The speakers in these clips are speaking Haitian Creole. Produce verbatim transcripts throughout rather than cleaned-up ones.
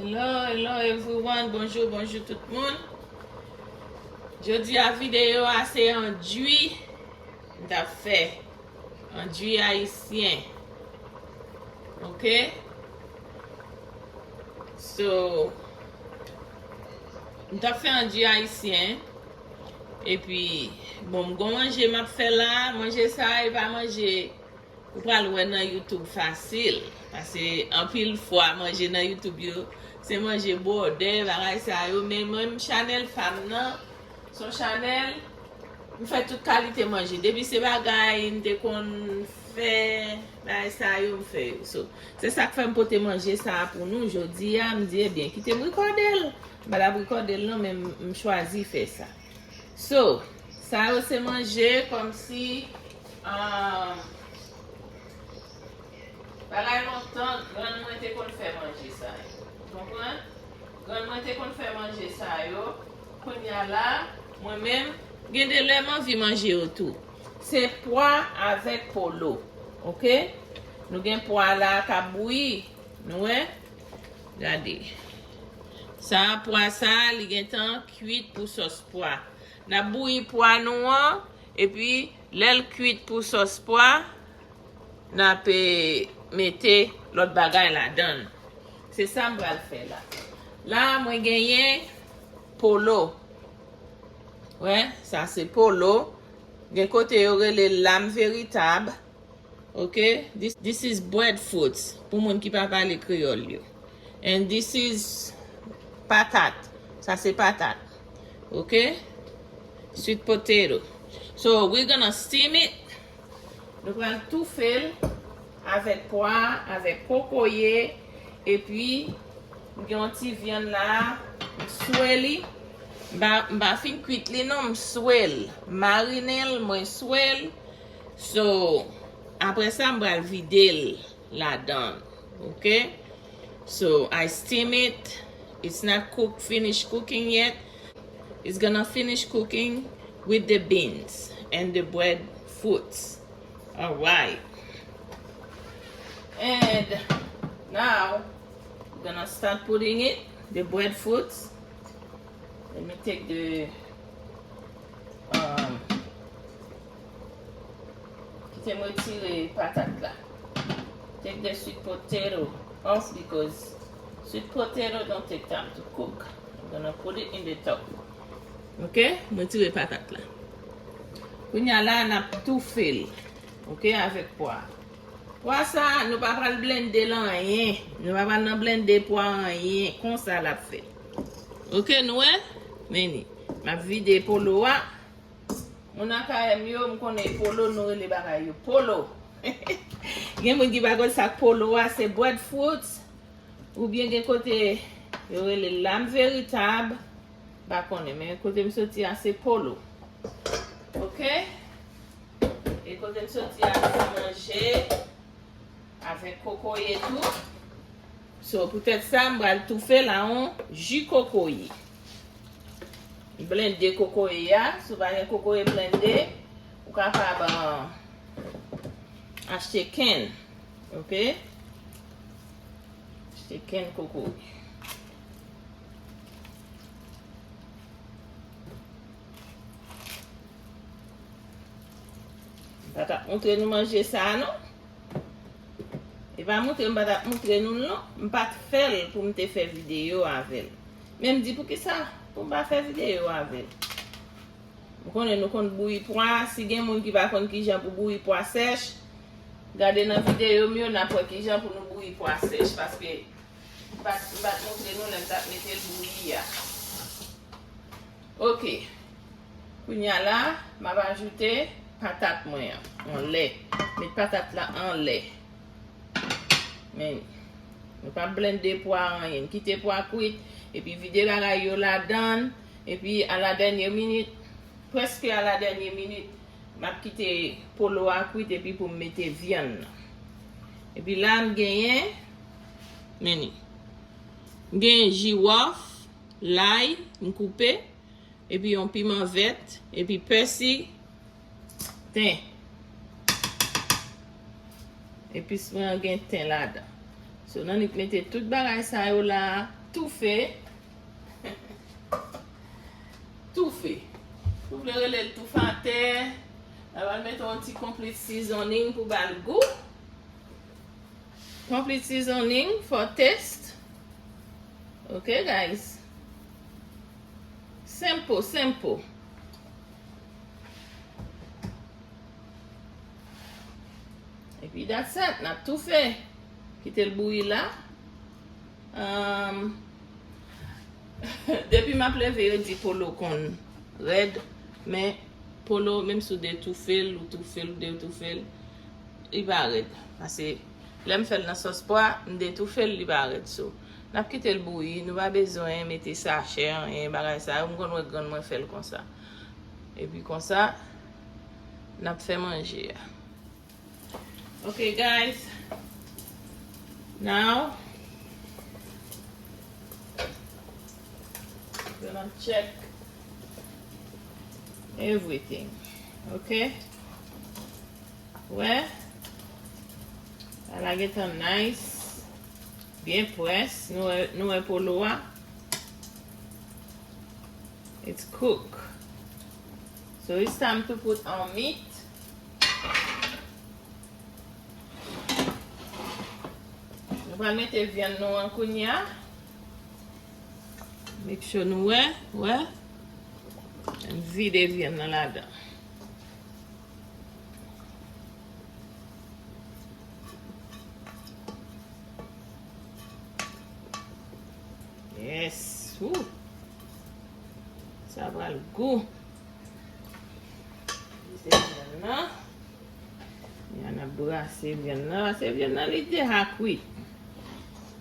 Hello, hello everyone. Bonjou, bonjou tout moun. Jodi a videyo a se andui m t ap fè. Andui ayisyen. Ok? So, m t ap fè andui ayisyen. Epi, bon, m gon manje m ap fè la. Manje sa, e pa manje ou pral wè nan YouTube fasil. Paske anpil fwa, manje nan YouTube yo, se manje bwòdè, bagay sa yo. Men mwen, m chanèl pa m nan, se yon chanèl, m fè tout kalite manje. Depi se bagay m te konn fè, bagay sa yo, m fè yo. So, se sa k fè m pote manje sa a pou nou jodi a. M di, ebyen, kite m rekòde l. M pa t ap rekòde l non, men m, m chwazi fè sa. So, sa yo se manje kòmsi, um, bagay lontan, grann mwen te konn fè manje sa yo. Ou konprann? Grann mwen te konn fè manje sa yo. Kounye a la, mwen menm, gen de lè m anvi manje yo tou. Se pwa avèk polo. Ok? Nou gen pwa la k ap bouyi. Nou wè? Gade. Sa, pwa sa, li gentan kwit pou sòs pwa. N ap bouyi pwa nou an, epi lè l kwit pou sòs pwa, n ap, eh, mete lòt bagay ladan l. Se sa m pral fè la. La, mwen genyen polo. Wè, sa se polo. Gen kote yo rele l lam veritab. Ok? This, this is breadfruits, pou moun ki pa pale kreyòl yo. And this is patat. Sa se patat. Ok? Sweet potato. So, we're gonna steam it. Nou pral toufe l avèk pwa, avèk kokoye, epi m gen yon ti vyann la, m swe li. M pa, m pa fin kwit li non, m swe l. Marinen l, mwen swe l. So, apre sa, m pral vide l ladan. Ok? So, I steam it. It's not cook, finish cooking yet. It's gonna finish cooking with the beans and the breadfruits. Alright. And now, we're gonna start putting it, the breadfruits. Let me take the, um, kite m retire patat la. Take the sweet potato off because sweet potato don't take time to cook. I'm gonna put it in the top. Ok, m retire patat la. Kounye a la, n ap toufe l. Ok, avèk pwa. Pwa sa, nou pa pral blende l anyen. Nou pa pral nan blende pwa anyen. Konsa l ap fèt. Ok, nou wè? Men li. M ap vide polo a. Moun nan kay m yo, m konnen polo, nou rele bagay yo polo. Gen moun ki pa konn sa k polo a, se breadfruits. Oubyen gen kote yo rele lam veritab. Pa konnen, men kote m soti a, se polo. Ok? E kote m soti a, se manje avèk kokoye tou. So, poutèt sa, m pral toufe l a yon ji kokoye. M blende kokoye a. Si w pa gen kokoye blende, ou kapab, uh, achte kenn. Ok? Achte kenn kokoye. M pa t ap montre nou manje sa a, non. E pa montre m pa t ap montre nou l, non. M pa t fè l pou m te fè videyo avè l. Men m di, poukisa pou m pa fè videyo avè l? M konnen nou konn bouyi pwa. Si gen moun ki pa konn kijan pou bouyi pwa sèch, gade nan videyo m yo, n ap wè kijan pou nou bouyi pwa sèch, paske m pa t, m pa t montre nou lè m t ap mete l bouyi a. Ok. Kounye a la, m ap ajoute patat mwen an anlè. Met patat la anlè. Men, nou pa blende pwa anyen. Kite pwa kwit, epi vide bagay yo ladan, epi a la dènye minit, prèske a la dènye minit, m ap kite polo a kwit epi pou m mete vyann nan. Epi la, m genyen, men li. M genyen jiwòf, lay, m koupe, epi yon piman vèt, epi pèsi, ten. Epis mwen an gen ten ladan. So, n annik mete tout bagay sa yo la, Toufe. Toufe. Ou vle rele l toufatè. N a pral mete yon ti complete seasoning pou ba l gou. Complete seasoning for taste. Ok, guys. Simple, simple. Epi that's it, n ap toufe. Kite l bouyi la. Um, depi m ap leve, yo di polo konn rèd, men polo, menm si w detoufe l, ou toufe l, ou detoufe l, li pa rèd. Paske lè m fè l nan sòs pwa, m detoufe l, li pa rèd. So, n ap kite l bouyi, nou pa bezwen mete sachè, anyen, bagay sa yo, m konn wè grann mwen fè l konsa. Epi konsa, n ap fè manje a. Okay, guys. Now, gonna check everything. Okay? Wè. Ala gentan nice. Byen près. Nou wè, nou wè polo a. It's cook. So it's time to put our meat. Nou pral mete vyann nou an kounye a. Make sure nou wè, wè. Vide vyann nan ladan. Yes. Woo. Sa pral gou. Vide vyann nan. N ap brase vyann nan. Brase vyann nan, li deja kwit.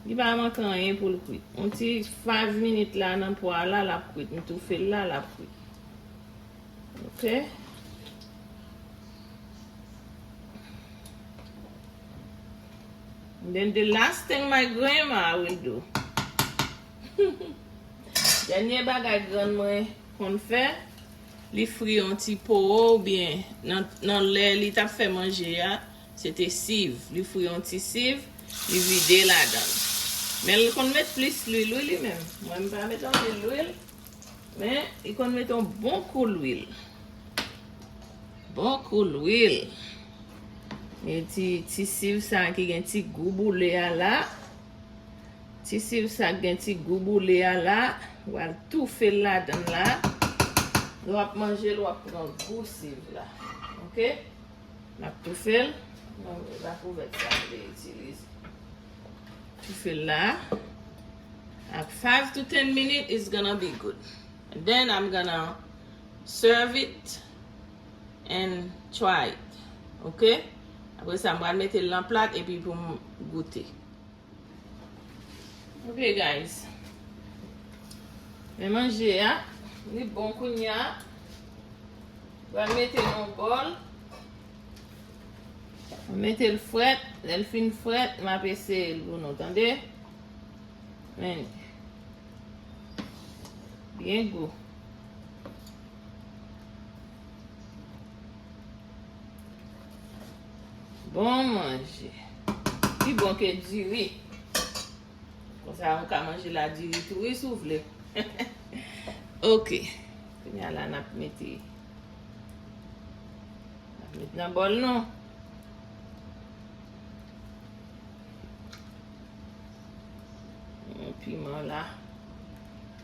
Li pa manke anyen pou l kwit. Yon ti five minit la nan pwa la, l ap kwit. M toufe l la, l ap kwit. Ok. And then the last thing my grandma will do. Dènye bagay grann mwen konn fè, li fri yon ti po oubyen nan, nan lè li t ap fè manje a, se te siv. Li fri yon ti siv, li vide ladan l. Men li konn met plis lwil, wi, li menm. Mwen, m pa met anpil lwil, men li konn met yon bon kou lwil. Bon kou lwil. E ti, ti siv sa ki gen ti gou boule a la. Ti siv sa k gen ti gou boule a la, w al toufe l ladan l la. Lè w ap manje l, w ap pran gou siv la. Ok? N ap toufe l. Non, e pa kouvèt sa m te itilize. Toufe l la. Ak five to ten minutes, it's gonna be good. And then I'm gonna serve it and try it. Ok? Apre sa, m pral mete l nan plat epi pou m goute. Ok, guys. Men manje a, li bon kounye a. Pral mete nan bòl. Mete l frèt. Lè l fin frèt, m ap eseye l pou nou, tande. Men, byen gou. Bon manje. Pi bon ke diri. Konsa, ou ka manje la diri tou, wi, si w vle. Ok. Kounye a la, n ap mete, n ap mete nan bòl nou. Yon piman la.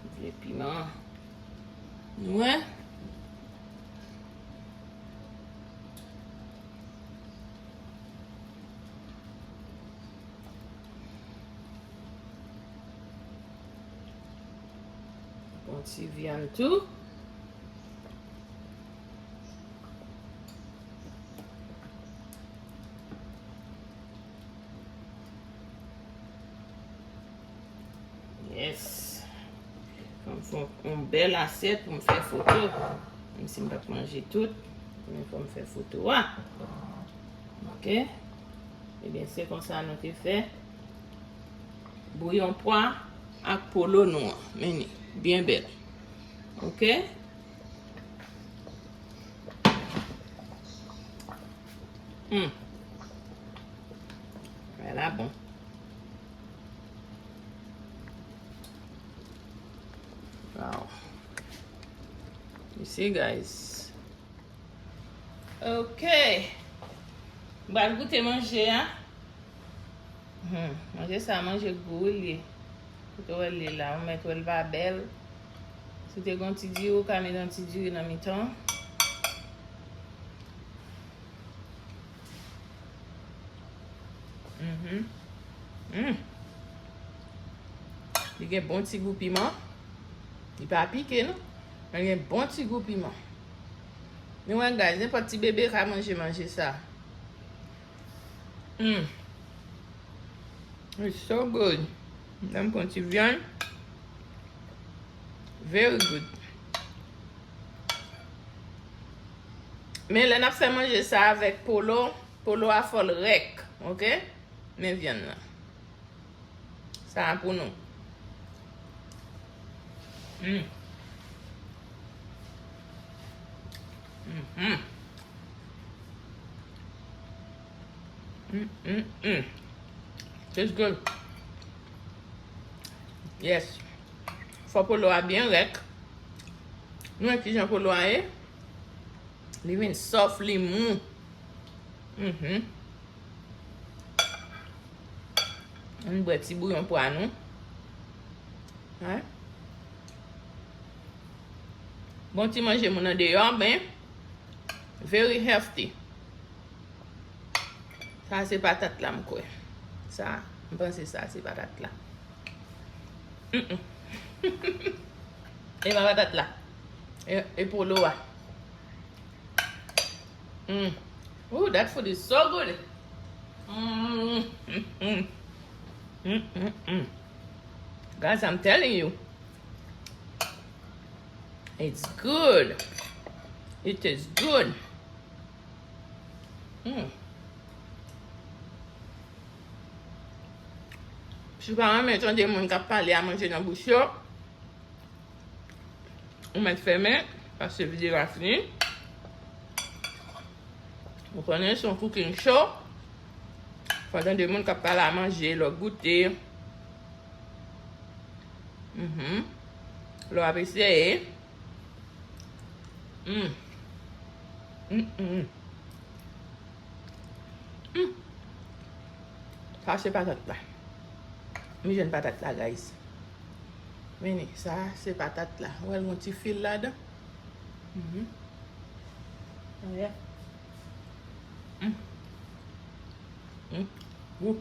M vle piman. Nou wè? Bon ti vyann tou. Yes. Fò m fè yon, yon bèl asyèt pou m fè foto. Menm si m p ap manje tout, men fò m fè foto a. Ok? Ebyen, se konsa nou te fè bouyon pwa ak polo nou an. Men li byen bèl. Ok? Hmm. Bagay la bon. You see, guys? Ok. M pral goute manje a. Hmm, manje sa, manje gou li ye. Kote w wè l ye la, ou mèt wè l pa bèl. Si w te gen yon ti diri, ou ka met yon ti diri nan mitan. Mhm. Mm. Li gen bon ti gou piman. Li pa pike, non. Men li gen bon ti gou piman. Nou wè, guys, nenpòt ti bebe ka manje manje sa. Mm. It's so good. Lè m pran ti vyann. Very good. Men lè n ap fè manje sa avèk polo, polo a fò l rèk, ok? Men vyann nan. Sa a pou nou. Mm. Mhm. Mm, mm, mm. It's good. Yes. Fò polo a byen rèk. Nou wè kijan polo a ye? Li vin sòf, li mou. Mhm. Ann bwè ti bouyon pwa nou. Hein? Bon ti manje moun andeyò, men very healthy. Sa se patat la, m kwè. Sa, m panse sa se patat la. Mm-mm. E pa patat la. E, e polo a. Mm. Ooh, that food is so good. Mm, mm, mm. Mm, mm, mm. Guys, I'm telling you. It's good. It is good. Mm. Si w pa renmen tande moun k ap pale a manje nan bouch yo, ou mèt fèmen, paske videyo a fini. Ou konnen, se yon cooking show. Fò tande moun k ap pale a manje, lè w goute. Mhm. Lè w ap eseye. Mm. Mm, mm, mm. Mm. Sa se patat la. M jwenn patat la, guys. Vini, sa se patat la. Ou wè l gon ti fil ladan. Mhm. Oh, yeah. Mm. Mm. Gou.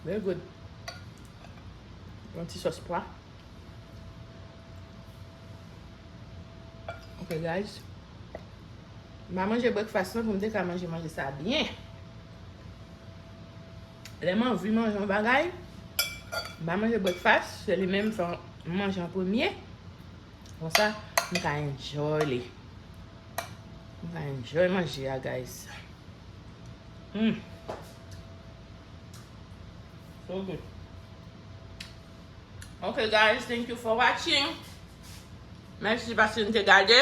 Very good. Yon ti sòs pwa. Ok, guys. M pa manje breakfast lan pou m te ka manje manje sa byen. Lè m anvi manje yon bagay, m pa manje breakfast, se li menm fò m manje an premye. Konsa, m ka enjoy li. M ka enjoy manje a, guys. Mm. So good. Ok, guys, thank you for watching. Mèsi paske n te gade.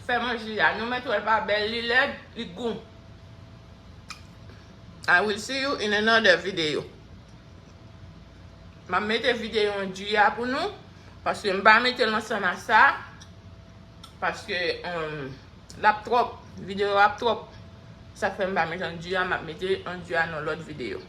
Fè manje a. Nou mèt wè l pa bèl, li lèd, li gou. I will see you in another video. M ap mete videyo di a pou nou, paske m pa mete l ansanm a sa, paske, um, l ap twòp, videyo ap twòp. Sa k fè m pa mete di a, m ap mete di a nan lòt videyo.